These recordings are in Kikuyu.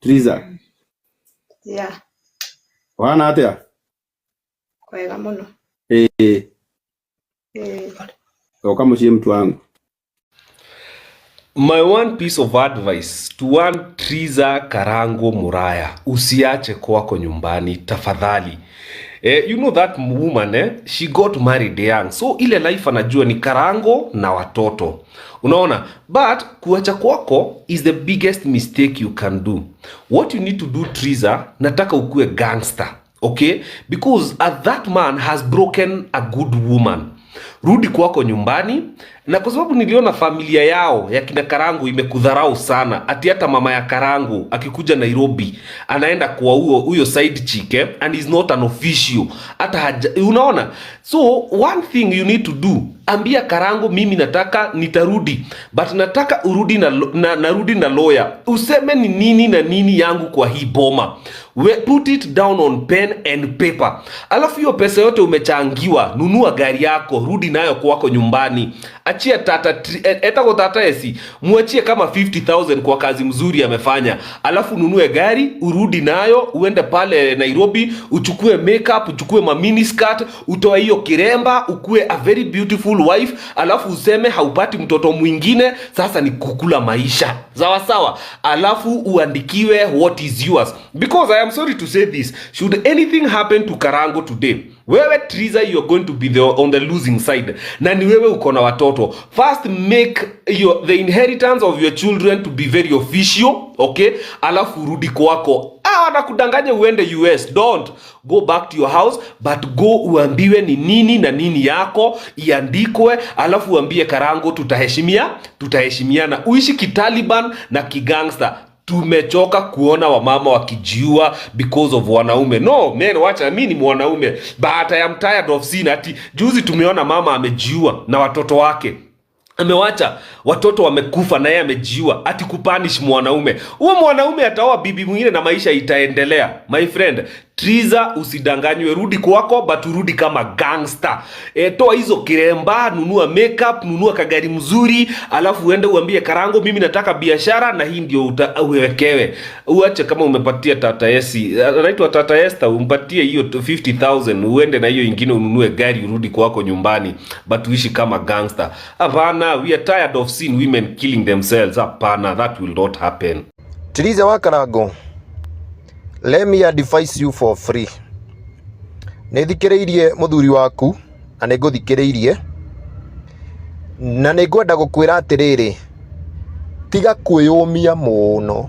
Triza. Yeah. Ũhana atĩa? Kwega mũno. Ĩĩ. Ĩĩ. Oka mũciĩ mtu wangu. My one piece of advice to one Triza Karango Muraya, usiache kwako nyumbani tafadhali. You know that woman, she got married young, so ile life anajua ni Karango na watoto, unaona. But kuacha kwako is the biggest mistake you can do. What you need to do, Triza, nataka ukue gangster, okay? Because that man has broken a good woman. Rudi kwako nyumbani, na kwa sababu niliona familia yao ya kina Karangu imekudharau sana, ati hata mama ya Karangu akikuja Nairobi anaenda kwa huyo side chick, and is not an official hata haja, unaona. So one thing you need to do, ambia Karangu, mimi nataka nitarudi, but nataka urudi na narudi na lawyer, useme ni nini na nini yangu kwa hii boma. We, put it down on pen and paper. Alafu hiyo pesa yote umechangiwa, nunua gari yako, rudi nayo kwako nyumbani. Achia tata etako tata esi, muachie kama 50,000 kwa kazi mzuri amefanya. Alafu nunue gari, urudi nayo, uende pale Nairobi, uchukue makeup, uchukue ma miniskirt, utoe hiyo kiremba, ukue a very beautiful wife, alafu useme haupati mtoto mwingine, sasa ni kukula maisha. Sawa sawa. Alafu uandikiwe what is yours. Because I am sorry to say this, should anything happen to Karango today, wewe Triza, you are going to be on the losing side. Na ni wewe uko na watoto. First make the inheritance of your children to be very official, okay? Alafu urudi kwako. Wanakudanganya uende US. Don't go back to your house, but go uambiwe ni nini na nini yako iandikwe, alafu uambie Karango tutaheshimiana. Uishi kitaliban na kigangster. Tumechoka kuona wamama wakijiua because of wanaume. No man, wacha mi ni mwanaume, but I am tired of seeing ati juzi tumeona mama amejiua na watoto wake, amewacha watoto wamekufa na yeye amejiua, ati kupunish mwanaume. Huo mwanaume ataoa bibi mwingine na maisha itaendelea. My friend Triza, usidanganywe, rudi kwako, but urudi kama gangster. Toa hizo kiremba, nunua makeup, nunua kagari mzuri, alafu uende uambie Karango, mimi nataka biashara na hii ndio uwekewe. Uache kama umepatia tata Esi, anaitwa tata Esther, umpatie hiyo 50,000, uende na hiyo ingine ununue gari urudi kwako nyumbani, but uishi kama gangster. Hapana, we are tired of seeing women killing themselves. Hapana, that will not happen. Triza wa Karango, let me advise you for free. Nĩ thikĩrĩirie mũthuri waku na nĩ ngũthikĩrĩirie na nĩ ngwenda gũkwĩra atĩrĩrĩ, tiga kwĩyũmia mũno,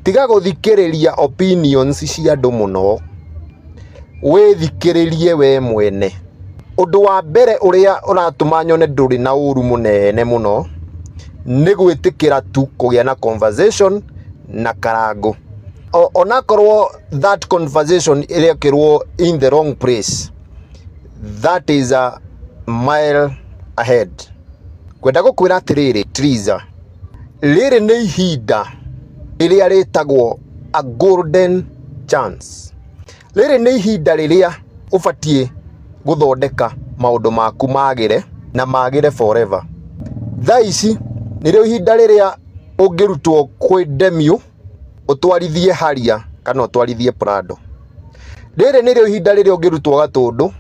tiga gũthikĩrĩria opinions cia andũ mũno, wĩthikĩrĩrie we mwene. Ũndũ wa mbere ũrĩa ũratũma nyone ndũrĩ na ũru mũnene mũno nĩ gwĩtĩkĩra tu kũgĩa na conversation na Karango. Onakorwo that conversation ĩrekĩrwo in the wrong place, that is a mile ahead. Kwenda gũkwĩra atĩrĩrĩ Triza, rĩrĩ nĩ ihinda rĩrĩa rĩtagwo a golden chance. Rĩrĩ nĩ ihinda rĩrĩa ũbatiĩ gũthondeka maũndũ maku magĩre na magĩre forever. Thaa ici nĩrĩo ihinda rĩrĩa ũngĩrutwo kwĩ Demio ũtwarithie Harrier kana ũtwarithie Prado. Rĩrĩ nĩrĩo ihinda rĩrĩa ũngĩrutwo Gatũndũ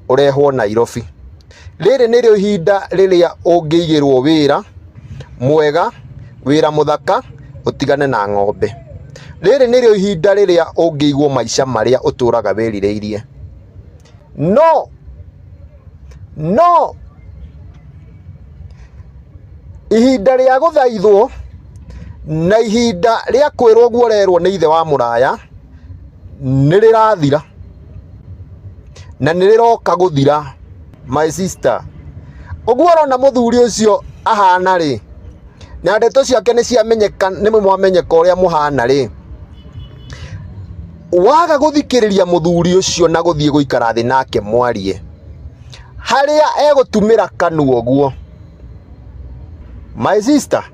ũrehwo Nairobi. Rĩrĩ nĩrĩo ihinda rĩrĩa ũngĩigĩrwo wĩra mwega, wĩra mũthaka, ũtigane na ng'ombe. Rĩrĩ nĩrĩo ihinda rĩrĩa ũngĩigwo maica marĩa ũtũraga wĩrirĩirie. No, no, ihinda rĩa gũthaithwo na ihinda rĩa kwĩrwo ũguo ũrerwo nĩ ithe wa mũraya nĩ rĩrathira na nĩ rĩroka gũthira. My sister, ũguo ũrona mũthuri ũcio ahana rĩ, na ndeto ciake nĩ ciamenyeka, nĩ mwamenyeka ũrĩa mũhana rĩ, waga gũthikĩrĩria mũthuri ũcio na gũthiĩ gũikara thĩ nake mwarie harĩa egũtumĩra kanua ũguo, my sister,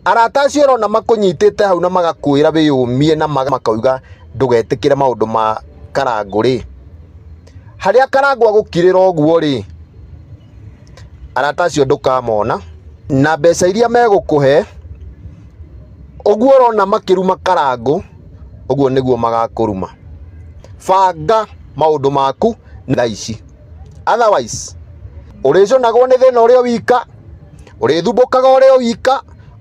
arata acio ũrona makũnyitĩte hau na magakwĩra wĩyũmie na makauga ndũgetĩkĩre maũndũ ma Karangũ rĩ, harĩa Karangũ agũkirĩra ũguo rĩ, arata acio ndũkamona na mbeca iria megũkũhe. Ũguo ũrona makĩruma Karangũ, ũguo nĩguo magakũruma. Banga maũndũ maku thaa ici, otherwise ũrĩcũnagwo nĩ thĩna ũrĩ o wika, ũrĩthumbũkaga ũrĩ o wika,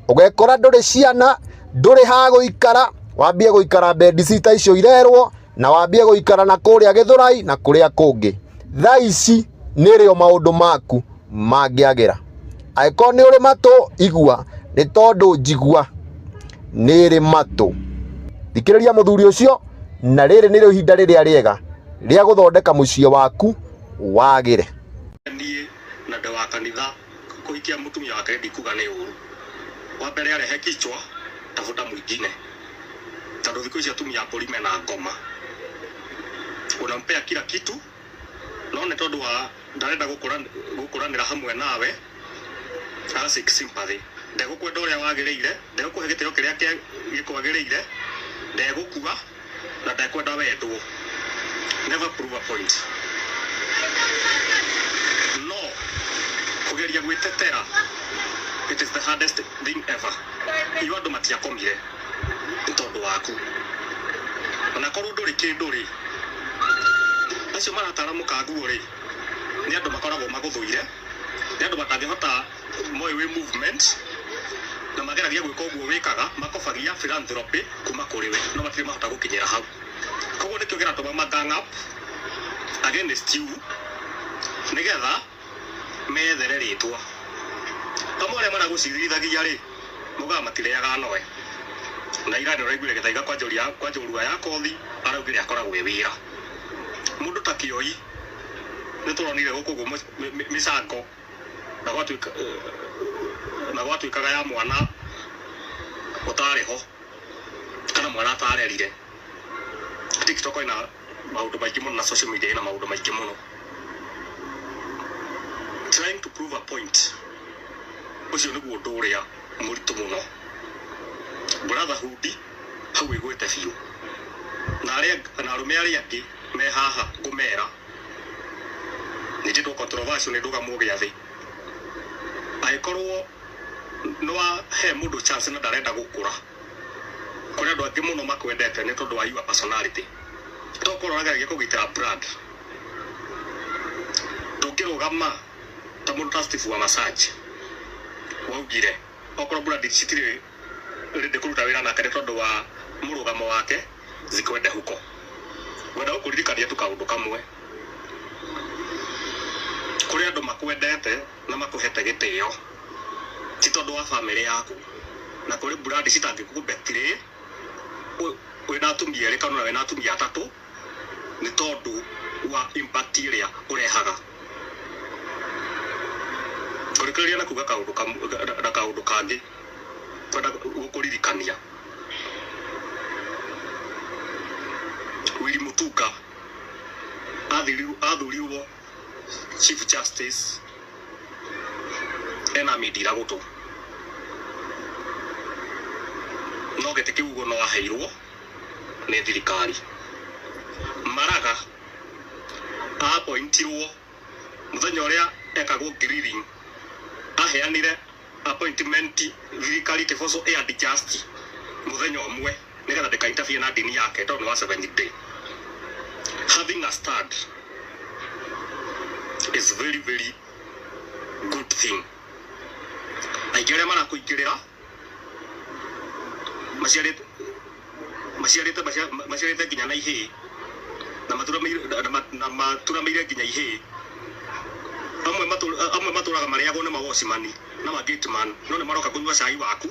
ũgekora ndũrĩ ciana, ndũrĩ ha gũikara, wambie gũikara bedsitter icio irerwo, na wambie gũikara na kũrĩa Gĩthũrai na kũrĩa kũngĩ. Thaa ici nĩrĩo maũndũ maku mangĩagĩra. Angĩkorwo nĩ ũrĩ matũ igua, nĩ tondũ njigua nĩ ĩrĩ matũ. Thikĩrĩria mũthuri ũcio, na rĩrĩ nĩrĩo ihinda rĩrĩa rĩega rĩa gũthondeka mũciĩ waku wagĩre. Niĩ na ndĩ wa kanitha, kũhikia mũtumia wake ndikuga nĩ ũru. Wa mbere arehe kichwa, tafuta mwingine, tondũ thikũ ici atumia a mbũri mena ngoma. Unampea kila kitu, no nĩ tondũ wa ndarenda gũkũranĩra hamwe nawe, aga seek sympathy. Ndegũkwenda ũrĩa wagĩrĩire, ndegũkũhe gĩtĩo kĩrĩa gĩkwagĩrĩire, ndegũkua na ndekwenda wendwo. Never prove a point. No kũgeria gwĩtetera, it is the hardest thing ever. Iyo andũ matiakomire nĩ tondũ waku, ona korwo ndũrĩ kĩndũ rĩ, acio maratara mũkanguo rĩ, nĩ andũ makoragwo magũthũire, nĩ andũ matangĩhota moĩ wĩ movement, na mageragia gwĩka ũguo wĩkaga, makobagia philanthropy kuma kũrĩ we, no matirĩ mahota gũkinyĩra hau. Koguo nĩkĩo kĩratũma ma gang up against you, nĩgetha methere rĩtwa. Amwe arĩa maragũcirithagia rĩ, maugaga matirĩaga noe. Na ira nĩũraiguire Gĩthaiga kwa njorua ya kothi araugire akoragwo e wĩra. Mũndũ ta Kĩoi nĩtũronire gũkũ ũguo mĩcango na gwatuĩkaga ya mwana ũtarĩ ho kana mwana atarerire. TikTok ĩna maũndũ maingĩ mũno na social media ĩna maũndũ maingĩ mũno. Trying to prove a point, ũcio nĩguo ũndũ ũrĩa mũritũ mũno. Brotherhood hau ĩgwĩte biũ, na arũme arĩa angĩ me haha ngũmera nĩ njĩtwo controversial nĩ ndũgamwo gĩathĩ. Angĩkorwo nĩ wahe mũndũ chance na ndarenda gũkũra, kũrĩ andũ angĩ mũno makwendete nĩ tondũ wa your personality, tokorwo ũrageragia kũgitĩra brand, ndũngĩrũgama ta mũndũ ta Steve wa massage waugire okorwo brand citirĩ rĩndĩ kũruta wĩra nake nĩ tondũ wa mũrũgamo wake, zikwende huko. Ngwenda gũkũririkania tu kaũndũ kamwe, kũrĩ andũ makwendete na makũhete gĩtĩo ti tondũ wa bamĩrĩ yaku, na kũrĩ brand citangĩkũbetire wĩna atumia erĩ kana wĩna atumia atatũ nĩ tondũ wa impact ĩrĩa ũrehaga. Ngũrĩkĩrĩria na kuga kaũndũ na kaũndũ kangĩ kwenda gũkũririkania. Willy Mutunga athurirwo Chief Justice ena mindira gũtũ, no gĩtĩ kĩu ũguo no aheirwo nĩ thirikari. Maraga appointirwo mũthenya ũrĩa ekagwo grilling, aheanire appointment thirikari ĩkĩbocwo ĩ adjust mũthenya ũmwe nĩgetha ndĩka interfere na ndini yake tondũ nĩ wa seventh day. Having a stand is very very good thing. Aingĩ arĩa marakũingĩrĩra maciarĩte nginya na ihĩĩ na maturamĩire nginya ihĩĩ. Amwe matũraga marĩagwo nĩ mawatchman na ma gateman, no nĩ maroka kũnyua cai waku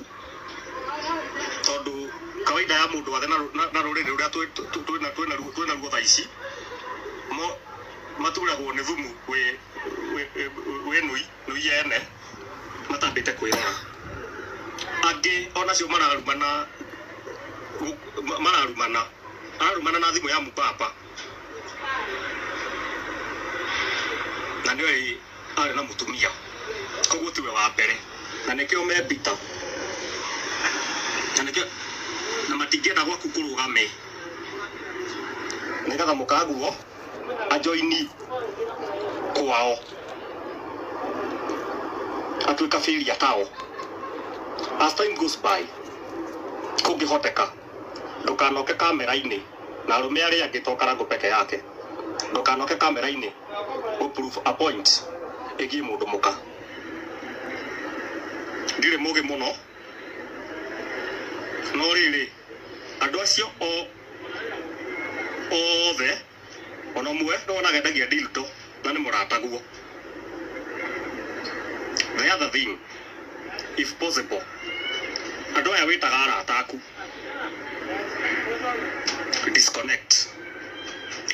tondũ kawaida ya mũndũ wathe na rũrĩrĩ rũrĩa twĩna ruo thaa ici, maturagwo nĩ thumu wĩ nui yene matambĩte kwĩrora. Angĩ onacio mararumana ararumana na thimũ ya mũbaba, na nĩwe arĩ na mũtumia, koguo tiwe wa mbere, na nĩkĩo membita, na nĩkĩo na matingĩenda gwaku kũrũgame nĩgetha mũkaguo ajoini kwao atuĩka failure tao. As time goes by, Kũngĩhoteka ndũkanoke kamera-inĩ na arũme arĩa angĩ to Karangũ peke yake, ndũkanoke kamera-inĩ gũ prove a point ĩgiĩ mũndũ mũka. Ndirĩ mũgĩ mũno, no rĩrĩ andũ acio othe ona ũmwe nĩwonaga endagia dildo na nĩ mũrataguo. The other thing, if possible, andũ aya wĩtaga arata aku, disconnect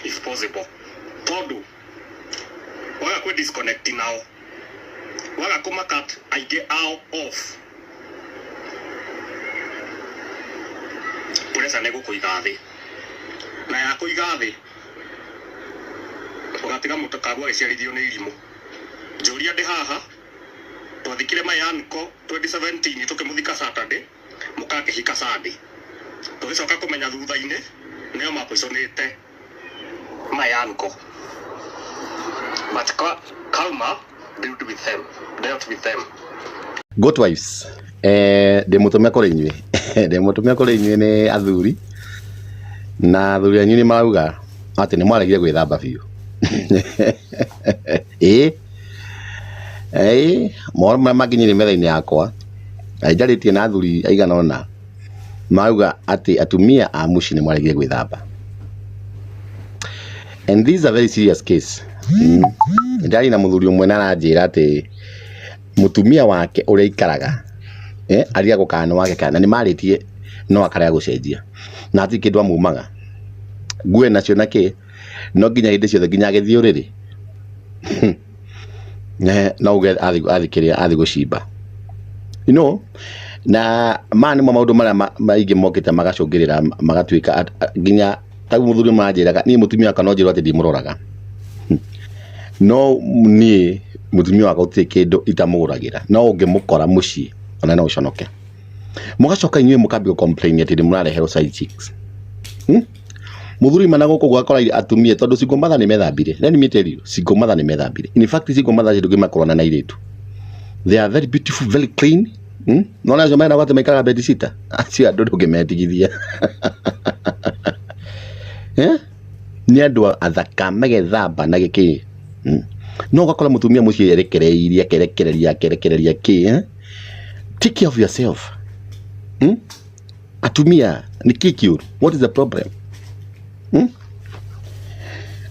if possible, tondũ waga kwĩ disconnect nao, waga kũmakat aingĩ ao off, pressure nĩ gũkũiga thĩ, na ya kũiga thĩ ũgatiga mũtakagu agĩciarithio nĩ irimũ. Njũria ndĩ haha, twathikire Mayanko 2017 tũkĩmũthika Saturday, mũkakĩhika Sunday, tũgĩcoka kũmenya thutha-inĩ nĩo mapoisonĩte Mayanko, but karma dealt with them, dealt with them. Good wives, ndĩ mũtũme kũrĩ inyuĩ ndĩ mũtũme kũrĩ inyuĩ nĩ athuri, na athuri anyu nĩ marauga atĩ nĩ mwaregire gwĩthamba biũ. Ĩĩ ĩĩ, mohoro marĩa makinyire metha-inĩ yakwa na njarĩtie na athuri aigana ũna, marauga atĩ atumia a mũciĩ nĩ mwaregire gwĩthamba. And this is a very serious case. Ndarĩ na mũthuri ũmwe na aranjĩra atĩ mũtumia wake ũrĩa aikaraga arigagwo kana nĩ wake kana nĩ marĩtie no akarega gũcenjia, na hatirĩ kĩndũ amumaga nguo nacio na kĩ, no nginya hĩndĩ ciothe nginya agĩthiĩ ũrĩrĩ no uge athi kĩrĩa athi gũcimba, you know. Na maya nĩmo maũndũ marĩa maingĩ mokĩte magacũngĩrĩra magatuĩka nginya ta rĩu mũthuri maranjĩraga niĩ mũtumia wakwa no njĩrwo atĩ ndimũroraga, no niĩ mũtumia wakwa gũtirĩ kĩndũ itamũgũragĩra, no ũngĩmũkora mũciĩ ona no ũconoke. Mũgacoka inyuĩ mũkambia gũ complain atĩ nĩmũrareherwo side chicks. Mũthuri mana gũkũ gwakora atumia tondũ single mother nĩ methambire. Let me tell you, single mother nĩ methambire. In fact, single mother ndũngĩmakorana na airĩtu. They are very beautiful, very clean. Nona acio mena gwate maikaraga bed sitter, acio andũ ndũngĩmetigithia. Nĩ andũ athaka magethamba na gĩkĩ. No ũgakora mũtumia mũciĩ erekereirie akerekereria akerekereria kĩ? Take care of yourself. Atumia nĩ kĩ kĩũru? What is the problem?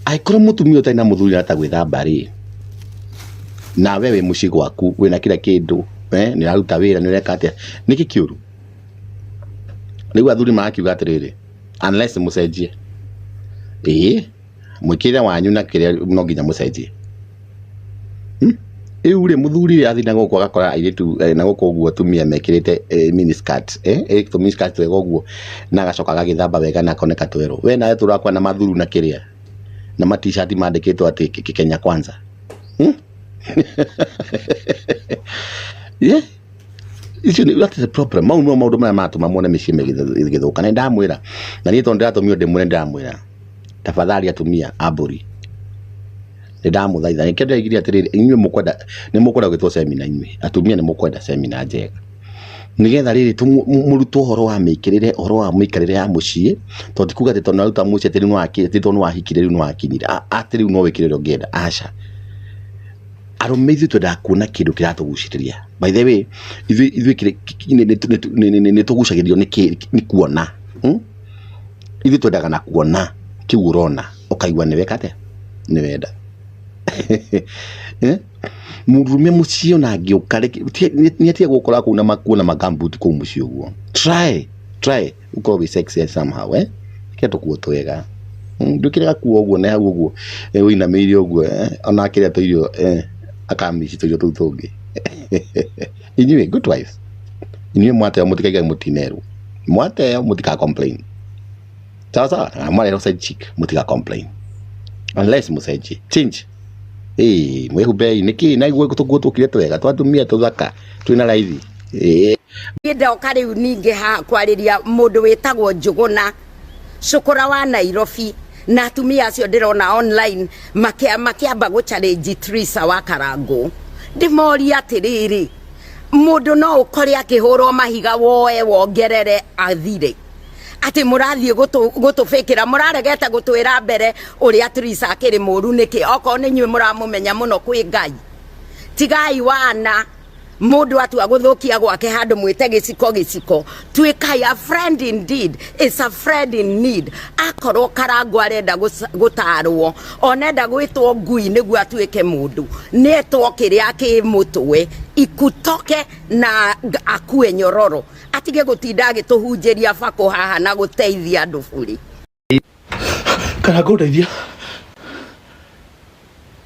Angĩkorwo mũtumia ũtarĩ na mũthuri arahota gwĩthamba rĩ, nawe wĩ mũciĩ gwaku wĩna kila kĩndũ, nĩ ũraruta wĩra, nĩ ũreka atĩa, nĩkĩ kĩũru? Rĩu athuri marakiuga atĩrĩrĩ, unless mũcenjie, ĩĩ mwĩkĩrĩre wanyu na kĩrĩa no nginya mũcenjie. Rĩu rĩ mũthuri rĩ athiĩ na gũkũ agakora airĩtu na gũkũ ũguo atumia mekĩrĩte mini skirt, tũ mini skirt twega ũguo, na agacoka agagĩthamba wega na akoneka twerũ. We nawe tũrakwa na mathuru na kĩrĩa na ma t-shirt mandĩkĩtwo atĩ Kenya Kwanza. Yeah. Icio nĩ, that is the problem. Mau nĩmo maũndũ marĩa maratũma muone mĩciĩ ĩgĩthũka. Na nĩndamwĩra, na niĩ tondũ ndĩratũmio ndĩmwĩre, ndĩramwĩra tafadhali atumia a mbũri, nĩndamũthaitha. Nĩkĩo ndĩraigire atĩrĩrĩ, inyuĩ mũkwenda, nĩ mũkwenda gwĩtwo seminar, inyuĩ atumia nĩ mũkwenda seminar njega, nĩgetha rĩrĩ mũrutwo ũhoro wa mĩkĩrĩre, ũhoro wa mĩikarĩre ya mũciĩ, tondũ ti kuga atĩ tondũ nĩwaruta mũciĩ atĩ rĩu nĩwakĩ, atĩ tondũ nĩwahikire rĩu nĩwakinyire, atĩ rĩu no wĩkĩre ũrĩa ũngĩenda. Aca, arũme ithuĩ twendaga kuona kĩndũ kĩratũgucĩrĩria. By the way, ithuĩ nĩ tũgucagĩrĩrio nĩ kuona. Ithuĩ twendaga na kuona kĩu ũrona, ũkaigua nĩ weka atĩa, nĩ wenda. Mũndũrũme mũciĩ ona angĩũka nĩ atige gũkora kũu na makuo na magambuti kũu mũciĩ ũguo. Try, try ũkorwo wĩ sexy somehow, Kĩrĩa tũkuo twega. Ndwĩkĩre gakuo ũguo na hau ũguo, ũinamĩire ũguo, ona akĩrĩa tũirio, akamici tũirio tũu tũngĩ. Inyuĩ good wives, inyuĩ mwateo mũtikaige mũtinerwo, mwateo mũtika complain. Sawa sawa, na mwarehwo side chick mũtika complain unless mũcenjie, change. Mwĩhumbei nĩkĩ na iguo tũkuo tũkire twega twatumia tũthaka twĩna raithi. Niĩ ndoka rĩu ningĩ haha kwarĩria mũndũ wĩtagwo Njũgũna Cũkũra wa Nairobi na atumia acio ndĩrona online makĩamba gũ challenge Teresa wa Karangũ. Ndĩmorie atĩrĩrĩ, Mundu no ukore akihurwo mahiga woe wongerere athire ati murathie gutubikira muraregete gutwira mbere uria Teresa akiri muru niki okorwo ni inyuĩ muramumenya muno kwi Ngai. Tigai wana mundu atua guthukia gwake handu mwite giciko giciko. Tuikai, a friend indeed is a friend in need. Akorwo Karangũ arenda gutarwo onenda gwitwo ngui niguo atuike mundu nietwo kiria ki mutwe ikutoke na akue nyororo atige gutinda agituhunjiria bako haha na guteithia andu buri. Karangũ ndeithia.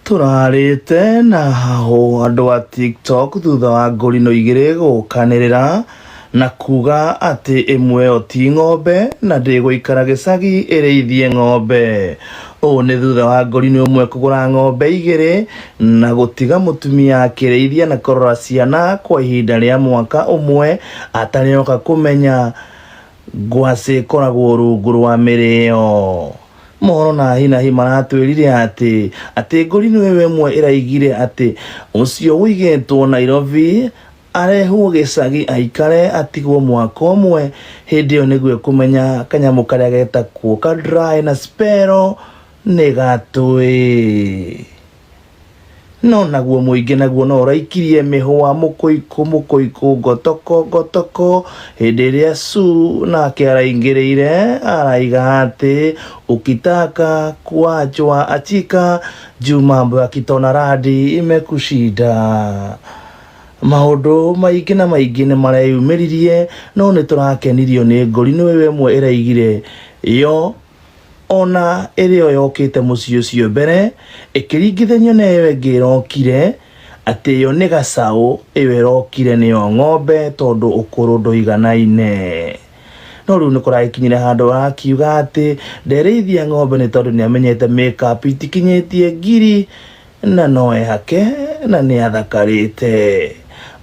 Tũrarĩte na hahũ andũ a TikTok thutha wa ngũrinũ igĩrĩ gũkanĩrĩra na kuga atĩ ĩmwe ĩyo ti ng'ombe na ndĩgũikara gĩcagi ĩrĩithie ng'ombe. Ũũ nĩ thutha wa ngũrinũ ĩmwe kũgũra ng'ombe igĩrĩ na gũtiga mũtumia akĩrĩithia na kũrora ciana kwa ihinda rĩa mwaka ũmwe atarĩoka kũmenya ngwacĩ ĩkoragwo rungu rwa mĩrĩo. Mohoro na hi na hi maratwĩrire atĩ ngũrinũ ĩyo ĩmwe ĩraigire atĩ ũcio ũigĩtwo Nairobi arehwo gĩcagi aikare atigwo mwaka ũmwe hĩndĩ ĩyo nĩguo ĩkũmenya kanyamũ karĩa getagwo ka dry na spero nĩ gatũĩ. No naguo mũingĩ naguo no ũraikirie mĩhũa mũkũikũ mũkũikũ ngotoko ngotoko hĩndĩ ĩrĩa Su nake araingĩrĩire araiga atĩ ukitaka kuachwa achika juu mambo ya kitona radi imekushida. Maũndũ maingĩ na maingĩ nĩ mareyumĩririe no nĩ tũrakenirio nĩ ngũrinũ ĩyo ĩmwe ĩraigire yo ona ĩrĩa yokĩte mũciĩ ũcio mbere ĩkĩringithanio na ĩyo ĩngĩ ĩrokire atĩ ĩyo nĩ gacaũ ĩyo ĩrokire nĩyo ng'ombe tondũ ũkũrũ ndũiganaine. No rĩu nĩ kũragĩkinyire handũ arakiuga atĩ nderĩithia ng'ombe nĩ tondũ nĩamenyete makeup itikinyĩtie ngiri na no ehake na nĩ athakarĩte.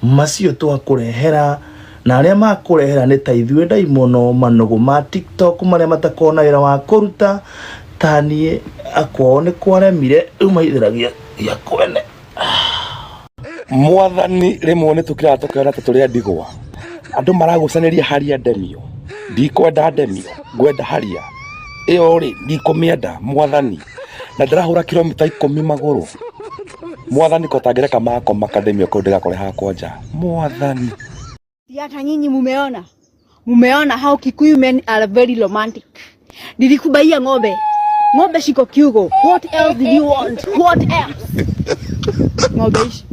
Macio twakũrehera na arĩa makũrehera nĩ ta ithuĩ ndaimono manũgũ ma TikTok marĩa matakoragwo na wĩra wa kũruta ta niĩ akwao nĩ kwaremire rĩu maithĩragia gĩa kwene. Mwathani rĩmwe nĩ tũkĩraga tũkĩona ta tũrĩ a ndigwa andũ maragucanĩria haria ndemio ndikwenda ndemio ngwenda haria ĩyo rĩ ndikũmĩenda mwathani na ndĩrahũra kilomita 10 magũrũ mwathani ko tangĩreka makoma kandemio kau ndĩgakore hakwa nja mwathani. Hata nyinyi mumeona, mumeona how Kikuyu men are very romantic. Nilikubaia ng'ombe, ng'ombe shiko kiugo. What else did you want? What else? Ng'ombe ici.